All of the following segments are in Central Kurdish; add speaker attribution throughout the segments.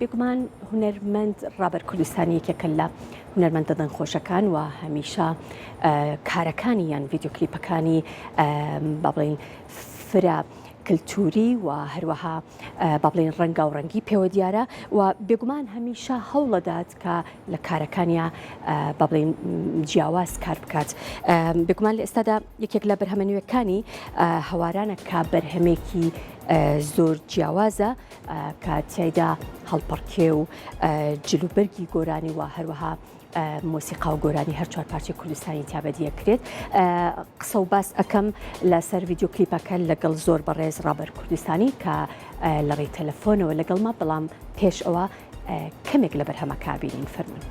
Speaker 1: بێگومان هونەرمەند ڕابەر کوردستانی یەکێکە لە هونەرمەندە دەنگخۆشەکان و هەمیشە کارەکانی یان ڤیدیۆ کلیپەکانی با بڵێین فرە کلتوری و هەروەها با بڵێین ڕەنگاوڕەنگی پێوە دیارە و بێگومان هەمیشە هەوڵەدات کە لە کارەکانیا با بڵێین جیاواز کار بکات. بێگومان لە ئێستادا یەکێک لە بەرهەمە نوێکانی هەوارانە کە بەرهەمێکی زۆر جیاوازە کە تیایدا هەڵپەڕکێ و جلوبەرگی گۆرانی و هەروەها مۆسیقا و گۆرانی هەر چوار پارچەی کوردستانی تیا بەدیەکرێت. قسە و باس ئەکەم لەسەر ڤیدیۆ کلیپەکە لەگەڵ زۆر بەڕێز ڕابەر کوردستانی کە لە ڕێی تەلەفۆنەوە لەگەڵمە، بەڵام پێش ئەوە کەمێک لە بەرهەمەکە بینین فەرموون.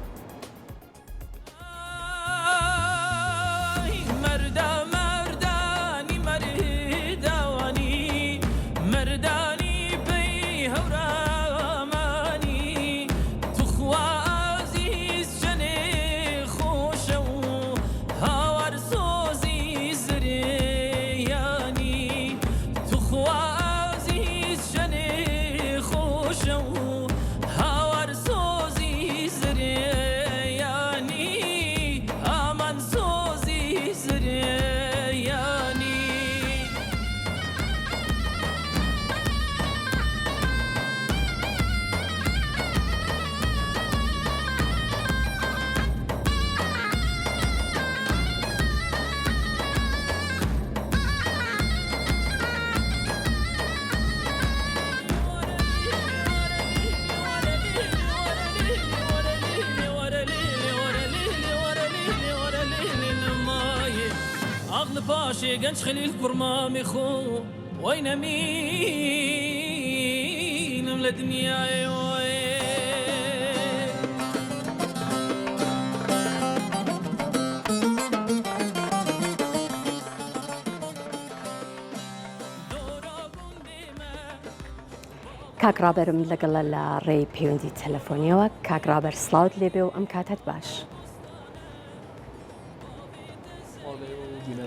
Speaker 1: کاک ڕابەرم لەگەڵە لە ڕێی پەیوەندی تەلەفۆنیەوە کاک ڕابەر سڵاوت لێبێ و ئەم کاتەت باش.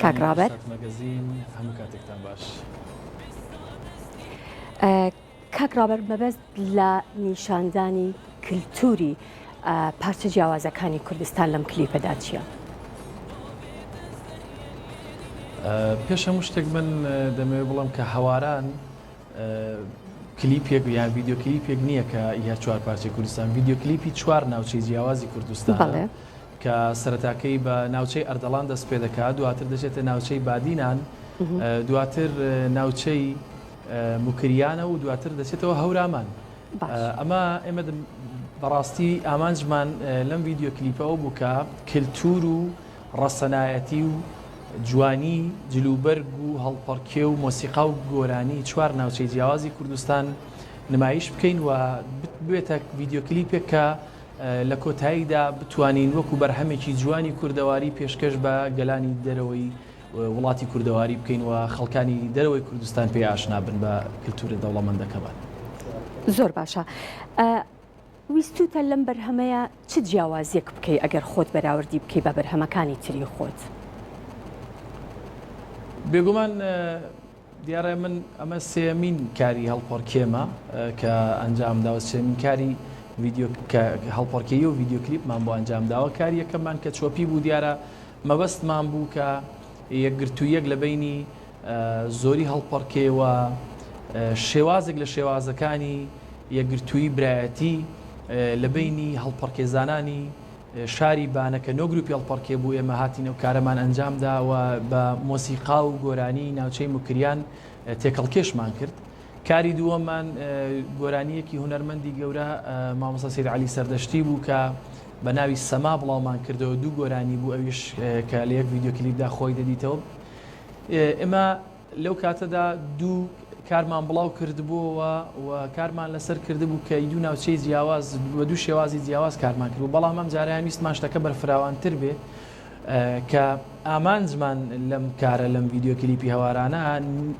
Speaker 1: کاک ڕابەر
Speaker 2: هەموو کاتێکتان باش.
Speaker 1: کاک ڕابەر مەبەست لە نیشاندانی کلتوری پارچە جیاوازەکانی کوردستان لەم کلیپەدا چییە؟
Speaker 2: پێش هەموو شتێک من دەمەوێت بڵێم کە هەواران کلیپێک یان ڤیدیۆ کلیپێک نییە کە هەر چوار پارچەی کوردستان ڤیدیۆ کلیپی چوار ناوچەی جیاوازی کوردستان کە سەرەتاکەی بە ناوچەی ئەردەڵان دەست پێ دەکات دواتر دەچێتە ناوچەی بادینان دواتر ناوچەی موکریانە و دواتر دەچێتەوە هەورامان. ئەمە ئێمە بەڕاستی ئامانجمان لەم ڤیدیۆ کلیپە ئەو بوو کە کلتور و ڕەسەنایەتی و جوانی جلوبەرگ و هەڵپەڕکێ و مۆسیقا و گۆرانی چوار ناوچەی جیاوازی کوردستان نمایش بکەین و ببێتە ڤیدیۆ کلیپێک کە لە کۆتاییدا بتوانین وەکو بەرهەمێکی جوانی کوردەواری پێشکەش بە گەلانی دەرەوەی وڵاتی کوردەواری بکەین و خەڵکانی دەرەوەی کوردستان پێی ئاشنا بن بە کلتورە دەوڵەمەندەکەمان.
Speaker 1: زۆر باشە. ویستوتە لەم بەرهەمەیا چ جیاوازیەک بکەی ئەگەر خۆت بەراوردی بکەی بە بەرهەمەکانی تری خۆت؟
Speaker 2: بێگومان دیارە من ئەمە سێیەمین کاری هەڵپەڕکێمە کە ئەنجام داوە سێمین کاری ڤیدیۆ کە هەڵپەڕکێی و ڤیدیۆ کلیپمان بۆ ئەنجام داوە کاری یەکەممان کە چۆپی بوو دیارە مەبەستمان بوو کە یەکگرتوویەک لە بەینی زۆری هەڵپەڕکێ و شێوازێک لە شێوازەکانی یەکگرتوویی برایەتی لە بەینی هەڵپەڕکێزانانی شاری بانە کە نۆ گروپی هەڵپەڕکێ بوو ئێمە هاتین ئەو کارەمان ئەنجام دا و بە مۆسیقا و گۆرانی ناوچەی موکریان تێکەڵکێشمان کرد. کاری دووەممان گۆرانییەکی هونەرمەندی گەورە مامۆستا سەید عەلی سەردەشتی بوو کە بە ناوی سەما بڵاومان کردەوە دوو گۆرانی بوو ئەویش کە لە یەک ڤیدیۆ کلیپدا خۆی دەدیتەوە ئێمە لەو کاتەدا دوو کارمان بڵاو کردبووەوە و کارمان لەسەر کردبوو کە دوو ناوچەی جیاواز بە دوو شێوازی جیاواز کارمان کردبوو بەڵام ئەم جارەیان ویستمان شتەکە بەرفراوانتر بێ کە ئامانجمان لەم کارە لەم ڤیدیۆ کلیپی هەوارانە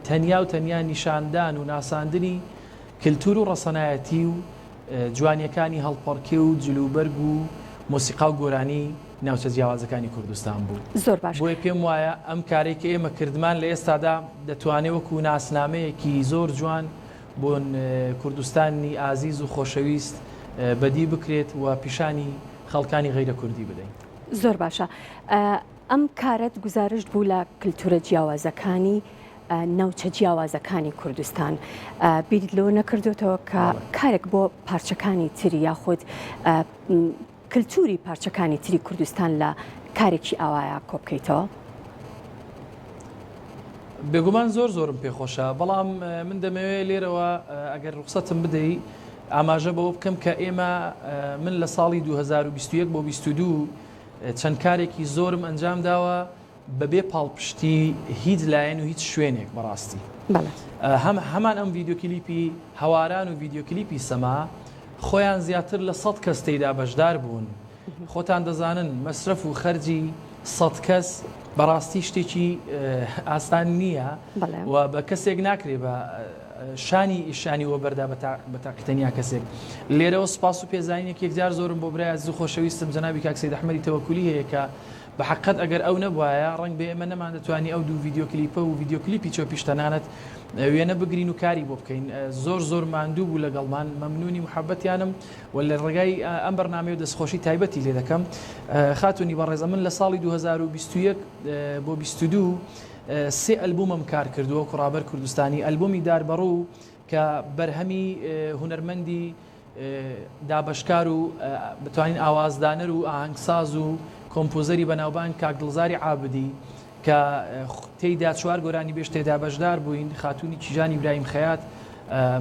Speaker 2: تەنیا و تەنیا نیشاندان و ناساندنی کلتور و ڕەسەنایەتی و جوانیەکانی هەڵپەڕکێ و جلوبەرگ و مۆسیقا و گۆرانی ناوچە جیاوازەکانی کوردستان بوو.
Speaker 1: زۆر باش.
Speaker 2: بۆیە پێم وایە ئەم کارەی کە ئێمە کردمان لە ئێستادا دەتوانێ وەکو ناسنامەیەکی زۆر جوان بۆ کوردستانی ئازیز و خۆشەویست. بەدی بکرێت و پیشانی خەڵکانی غەیرە کوردی بدەین.
Speaker 1: زۆر باشە ئەم کارەت گوزارشت بوو لە کلتورە جیاوازەکانی ناوچە جیاوازەکانی کوردستان بیرت لەوە نەکردوتەوە کە کارێک بۆ پارچەکانی تری یاخود کلتوری پارچەکانی تری کوردستان لە کارێکی ئاوایا کۆبکەیتەوە؟
Speaker 2: بێگومان زۆر زۆرم پێخۆشە بەڵام من دەمەوێت لێرەوە ئەگەر ڕوخسەتم بدەی ئاماژە بەوە بکەم کە ئێمە من لە ساڵی 2021 بۆ 22 چەند کارێکی زۆرم ئەنجام داوە بەبێ پاڵپشتی هیچ لایەن و هیچ شوێنێک بەڕاستی هەم هەمان ئەم ڤیدیۆ کلیپی هەواران و ڤیدیۆ کلیپی سەما خۆیان زیاتر لە 100 کەس تێیدا بەشدار بوون خۆتان دەزانن مەسرەف و خەرجی 100 کەس بەڕاستی شتێکی ئاسان نییە و بە کەسێک ناکرێ بە شانی شانی وەبەردا بە تاقی تەنیا کەسێک لێرەوە سپاس و پێزانینێک یەکجار زۆرم بۆ برای ئازیز و خۆشەویستم جەنابی کاک سەید ئەحمەدی تەوەکولی هەیە کە بە حەقیقەت ئەگەر ئەو نەبوایە ڕەنگبێ ئێمە نەماندەتوانی ئەو دوو ڤیدیۆ کلیپە و ڤیدیۆ کلیپی چۆپیش تەنانەت وێنە بگرین و کاری بۆ بکەین. زۆر زۆر ماندوو بوو لەگەڵمان. مەمنوونی محەبەتیانم و لە ڕێگای ئەم بەرنامەیەوە دەستخۆشی تایبەتی لێ دەکەم. خاتوونی بەڕێز ئەمن لە ساڵی 2021 بۆ 22 سێ ئەلبوومم کار کردووە وەکوو ڕابەر کوردستانی، ئەلبوومی داربەڕوو کە بەرهەمی هونەرمەندی دابەشکار و بتوانین ئاوازدانەر و ئاهەنگساز و کۆمپۆزەری بەناوبانگ کاک دڵزاری عابدی کە تێیدا چوار گۆرانیبێژ تێدا بەشدار بووین، خاتوونی کیژان ئیبراهیم خەیات،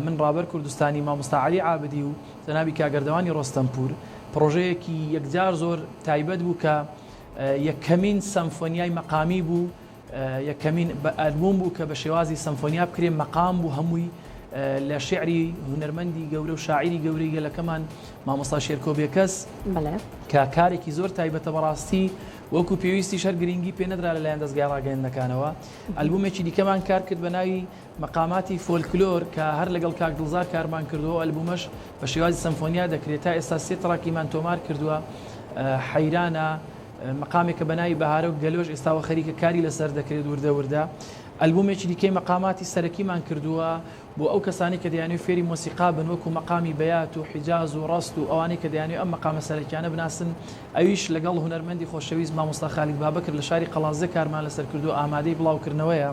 Speaker 2: من ڕابەر کوردستانی، مامۆستا عەلی عابدی و جەنابی کاک ئەردەوانی ڕۆستەمپوور. پڕۆژەیەکی یەکجار زۆر تایبەت بوو کە یەکەمین سەمفۆنیای مەقامی بوو یەکەمین ئەلبوم بوو کە بە شێوازی سەمفۆنیا بکرێ، مەقام بوو هەمووی لە شیعری هونەرمەندی گەورە و شاعیری گەورەی گەلەکەمان مامۆستا شێرکۆ بێکەس کە کارێکی زۆر تایبەتە بەڕاستی وەکو پێویستیش هەر گرنگی پێ نەدرا لەلایەن دەزگای ڕاگەیاندنەکانەوە. ئەلبومێکی دیکەمان کار کرد بە ناوی مەقاماتی فۆلکلۆر کە هەر لەگەڵ کاک دڵزار کارمان کردووە، ئەو ئەلبومەش بە شێوازی سەمفۆنیا دەکرێت، تا ئێستا سێ تڕاکیمان تۆمار کردووە، حەیرانە، مەقامێکە بە ناوی بەهارە و گەلۆش ئێستاوە خەریکە کاری لەسەر دەکرێت وردە وردە. ئەلبومێکی دیکەی مەقاماتی سەرەکیمان کردووە بۆ ئەو کەسانەی کە دەیانەوێت فێری مۆسیقا بن وەکو مەقامی بەیات و حیجاز و ڕاست و ئەوانەی کە دەیانەوێت ئەم مەقامە سەرەکیانە بناسن ئەویش لەگەڵ هونەرمەندی خۆشەویست مامۆستا خالید بابەکر لە شاری قەڵادزێ کارمان لەسەر کردووە ئامادەی بڵاوکردنەوەیە.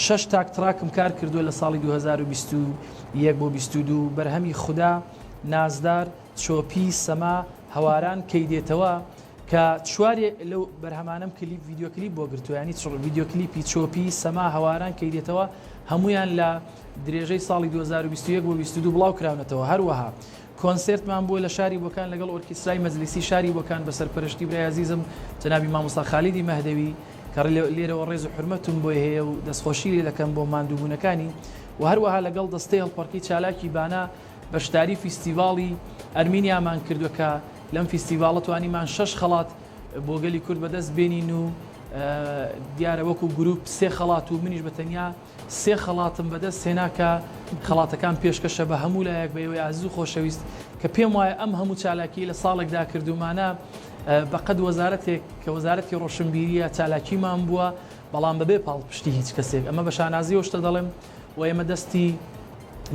Speaker 2: شەش تاک تراکم کار کردووە لە ساڵی 2021 بۆ 22 بەرهەمی خودا، نازدار، چۆپی، سەما، هەواران، کەی دێتەوە، کە چوار لەو بەرهەمانەم کلیپ ڤیدیۆ کلیپ بۆ گرتووە یانی ڤیدیۆ کلیپی چۆپی، سەما، هەواران، کەی دێتەوە هەموویان لە درێژەی ساڵی 2021 بۆ 22 بڵاو کراونەتەوە هەروەها کۆنسێرتمان بووە لە شاری بۆکان لەگەڵ ئۆرکیسترای مەجلیسی شاری بۆکان بە سەرپەرشتی برای ئازیزم جەنابی مامۆستا خالیدی مەهدەوی کە لێرەوە ڕێز و حورمەتم بۆی هەیە و دەستخۆشی لێ دەکەم بۆ ماندووبوونەکانی و هەروەها لەگەڵ دەستەی هەڵپەڕکی چالاکی بانە بەشداری فیستیڤاڵی ئەرمینیامان کردووە کە لەم فیستیڤاڵە توانیمان شەش خەڵات بۆ گەلی کورد بەدەست بێنین و دیارە وەکو گروپ سێ خەڵات و منیش بە تەنیا سێ خەڵاتم بەدەست هێنا کە خەڵاتەکان پێشکەشە بە هەموو لایەک بە ئێوەی ئازیز و خۆشەویست کە پێم وایە ئەم هەموو چالاکی لە ساڵێکدا کردومانە بەقەد وەزارەتێک کە وەزارەتی ڕۆشنبیریە چالاکیمان بووە بەڵام بەبێ پاڵپشتی هیچ کەسێک ئەمە بە شانازیەوە شتە دەڵێم و ئێمە دەستی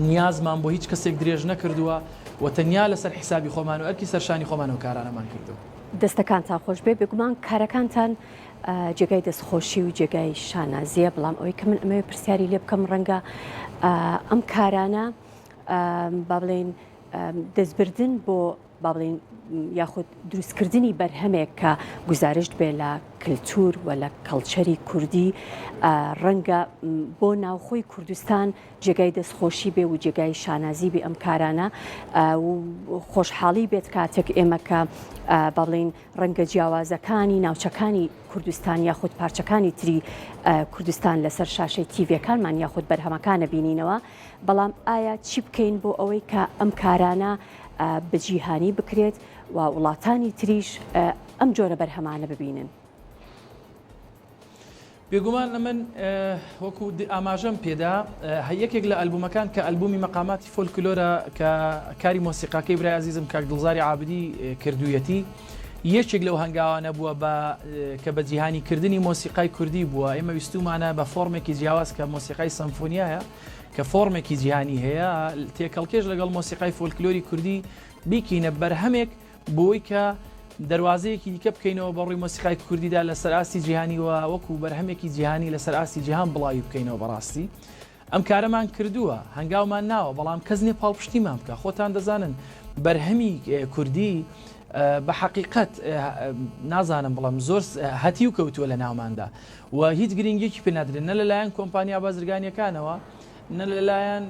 Speaker 2: نیازمان بۆ هیچ کەسێک درێژ نەکردووە و تەنیا لەسەر حیسابی خۆمان و ئەرکی سەرشانی خۆمان ئەو کارانەمان کردووە.
Speaker 1: دەستەکانتان خۆش بێ، بێگومان کارەکانتان جێگای دەستخۆشی و جێگای شانازیە، بەڵام ئەوەی کە من ئەمەوێ پرسیاری لێ بکەم ڕەنگە ئەم کارانە با بڵێین دەستبردن بۆ با بڵێین یاخود دروستکردنی بەرهەمێک کە گوزارشت بێ لە کلتور و لە کەڵچەری کوردی ڕەنگە بۆ ناوخۆی کوردستان جێگای دەستخۆشی بێ و جێگای شانازی بێ ئەم کارانە و خۆشحاڵی بێت کاتێک ئێمە کە با بڵێین ڕەنگە جیاوازەکانی ناوچەکانی کوردستان یاخود پارچەکانی تری کوردستان لەسەر شاشەی تیڤەکانمان یاخود بەرهەمەکانە بینینەوە بەڵام ئایا چی بکەین بۆ ئەوەی کە ئەم کارانە بە جیهانی بکرێت و وڵاتانی تریش ئەم جۆرە بەرهەمانە ببینن؟
Speaker 2: بێگومان ئەمن وەکو ئاماژەم پێدا یەکێک لە ئەلبومەکان کە ئەلبومی مەقاماتی فۆلکلۆرە کە کاری مۆسیقاکەی برای ئازیزم کاک دڵزاری عابدی کردوویەتی یەکێک لەو هەنگاوانە بووە بە کە بە جیهانی کردنی مۆسیقای کوردی بووە ئێمە ویستومانە بە فۆرمێکی جیاواز کە مۆسیقای سەمفۆنیایە کە فۆرمێکی جیهانی هەیە تێکەڵکێش لەگەڵ مۆسیقای فۆلکلۆری کوردی. بیکەینە بەرهەمێک بۆی کە دەروازەیەکی دیکە بکەینەوە بە ڕووی مۆسیقای کوردیدا لەسەر ئاستی جیهانی و وەکو بەرهەمێکی جیهانی لەسەر ئاستی جیهان بڵاوی بکەینەوە بەڕاستی ئەم کارەمان کردووە هەنگاومان ناوە بەڵام کەس نیە پاڵپشتیمان بکە خۆتان دەزانن بەرهەمی کوردی بە حەقیقەت نازانم بڵم زۆر هەتیو کەوتووە لە ناوماندا و هیچ گرنگیەکی پێ نادرێت نە لەلایەن کۆمپانیا بازرگانیەکانەوە نە لەلایەن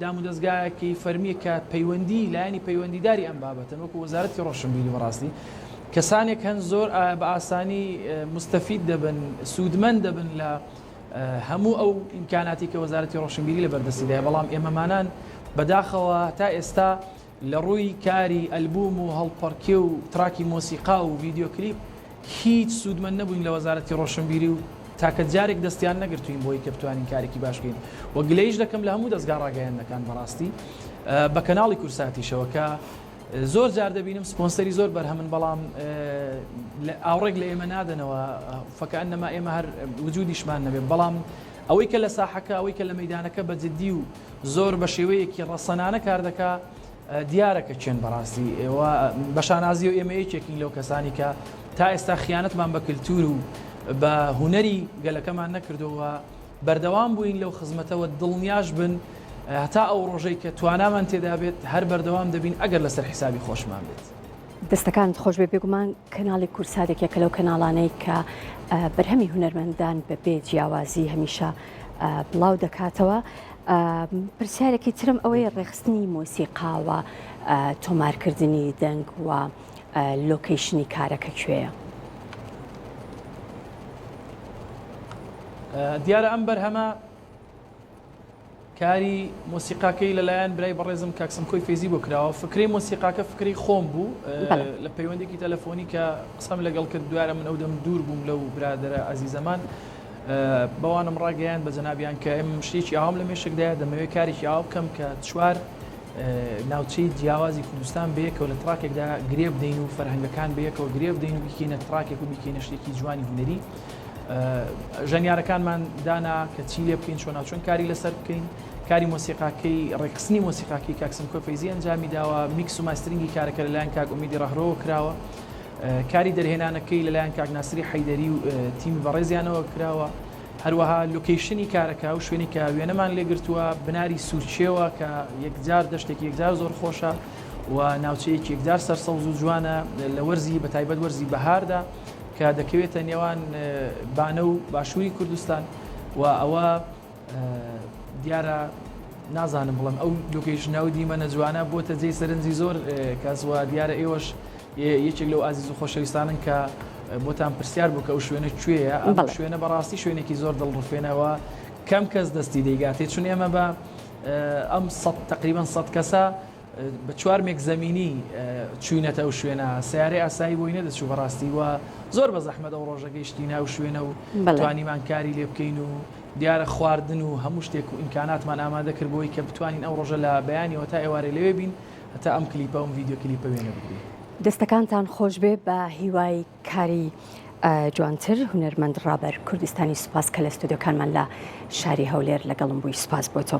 Speaker 2: دامودەزگایەکی فەرمی کە پەیوەندی لایەنی پەیوەندیداری ئەم بابەتەن وەکو وەزارەتی ڕۆشنبیری بەڕاستی کەسانێک هەن زۆر بە ئاسانی مستەفید دەبن سوودمەند دەبن لە هەموو ئەو ئیمکاناتی کە وەزارەتی ڕۆشنبیری لە بەردەستیدایە بەڵام ئێمەمانان بەداخەوە تا ئێستا لە ڕووی کاری ئەلبوم و هەڵپەڕکێ و تراکی مۆسیقا و ڤیدیۆ کلیپ هیچ سوودمەند نەبووین لە وەزارەتی ڕۆشنبیری و تاکە جارێک دەستیان نەگرتووین بۆی کە بتوانین کارێکی باش بکەین و گلەیش دەکەم لە هەموو دەزگا ڕاگەیاندنەکان بەڕاستی بە کەناڵی کورساتیشەوە کە زۆر جار دەبینم سپۆنسەری زۆر بەرهەمن بەڵام ئاوڕێک لە ئێمە نادەنەوە فەکەئەنەما ئێمە هەر وجودیشمان نەبێت بەڵام ئەوەی کە لە ساحەکە ئەوەی کە لە مەدانەکە بە جددی و زۆر بە شێوەیەکی ڕەسەنانە کار دەکا دیارە کە کێن بەڕاستی ئێوە بە شانازی و ئێمە یەکێکین لەو کەسانی کە تا ئێستا خیانەتمان بە کللتور و بە هوەری گەلەکەمان نەکردەوە بەردەوام بووین لەو خزمەتەوە دڵنیاش بن هەتا ئەو ڕۆژەی کە توانامان تێدا بێت هەر بەردەوام دەبین ئەگەر لەسەر حیسابی خۆشمان بێت.
Speaker 1: دەستەکانت خۆشبێ بێگومان کەناڵی کوردسات یەکێکە لەو کەناڵانەی کە بەرهەمی هونەرمەندان بە بێ جیاوازی هەمیشە بڵاو دەکاتەوە. پرسیارێکی ترم ئەوەیە ڕێخستنی مۆسیقاوە تۆمارکردنی دەنگ و لۆکەیشنی کارەکە کوێیە؟
Speaker 2: دیارە ئەم بەرهەمە کاری مۆسیقاکەی لەلایەن برای بەڕێزم کاک سمکۆی فەیزی بۆ کراوە، فکرەی مۆسیقاکە فکرەی خۆم بوو، لە پەیوەندێکی تەلەفۆنی کە قسەم لەگەڵ کرد دوارە من ئەو دەم دوور بووم لەو برادەرە ئازیزەمان بەوانم ڕاگەیاند بە جەنابیان کە ئەم شتێکی ئاوام لە مێشکدایە دەمەوێت کارێکی ئاوا بکەم کە چوار ناوچەی جیاوازی کوردستان بەیەکەوە لە تراکێکدا گرێ بدەین و فەرهەنگەکان بەیەکەوە گرێ بدەین و بیکەینە تراکێک و بیکەینە شتێکی جوانی هونەری. ژەنیارەکانمان دانا کە چی لێ بکەین چۆناوچۆن کاری لەسەر بکەین کاری مۆسیقاکەی ڕێکخستنی مۆسیقاکەی کاک سمکۆ فەیزی ئەنجامی داوە mix و mastering ی کارەکە لەلایەن کاک ئومیدی ڕەهرۆوە کراوە کاری دەرهێنانەکەی لەلایەن کاک ناسری حەیدەری و تیمی بەڕێزیانەوە کراوە هەروەها location ی کارەکە و شوێنی کە وێنەمان لێگرتووە بناری سوورچێوە کە یەکجار دەشتێکی یەکجار زۆر خۆشە و ناوچەیەکی یەکجار سەرسەوز و جوانە لە وەرزی بەتایبەت وەرزی بەهاردا کە دەکەوێتە نێوان بانە و باشووری کوردستان و ئەوە دیارە نازانم بڵم ئەو location ە و دیمەنە جوانە بۆتە جێی سەرنجی زۆر کەس و دیارە ئێوەش یەکێک لەو ئازیز و خۆشەویستانن کە بۆتان پرسیار بوو کە ئەو شوێنە کوێیە ئەم شوێنە بەڕاستی شوێنێکی زۆر دڵڕفێنەوە کەم کەس دەستی دەیگاتێ چون ئێمە بە ئەم تقریبا سە کەسە بە چوار مێک زەمینی چوینەتە ئەو شوێنە سیارەی ئاسایی بۆی نەدەچوو بەڕاستی و زۆر بە زەحمەت ئەو ڕۆژە گەیشتینە ئەو شوێنە و توانیمان کاری لێ بکەین و دیارە خواردن و هەموو شتێک و ئیمکاناتمان ئامادە کرد بۆی کە بتوانین ئەو ڕۆژە لە بەیانیەوە تا ئێوارێ لەوێ بین هەتا ئەم کلیپە ئەم ڤیدیۆ کلیپە وێنە بگرین.
Speaker 1: دەستەکانتان خۆشبێ بە هیوای کاری جوانتر هونەرمەند ڕابەر کوردستانی سوپاس کە لە ستۆدیۆکانمان لە شاری هەولێر لەگەڵم بووی سوپاس بۆ تۆ.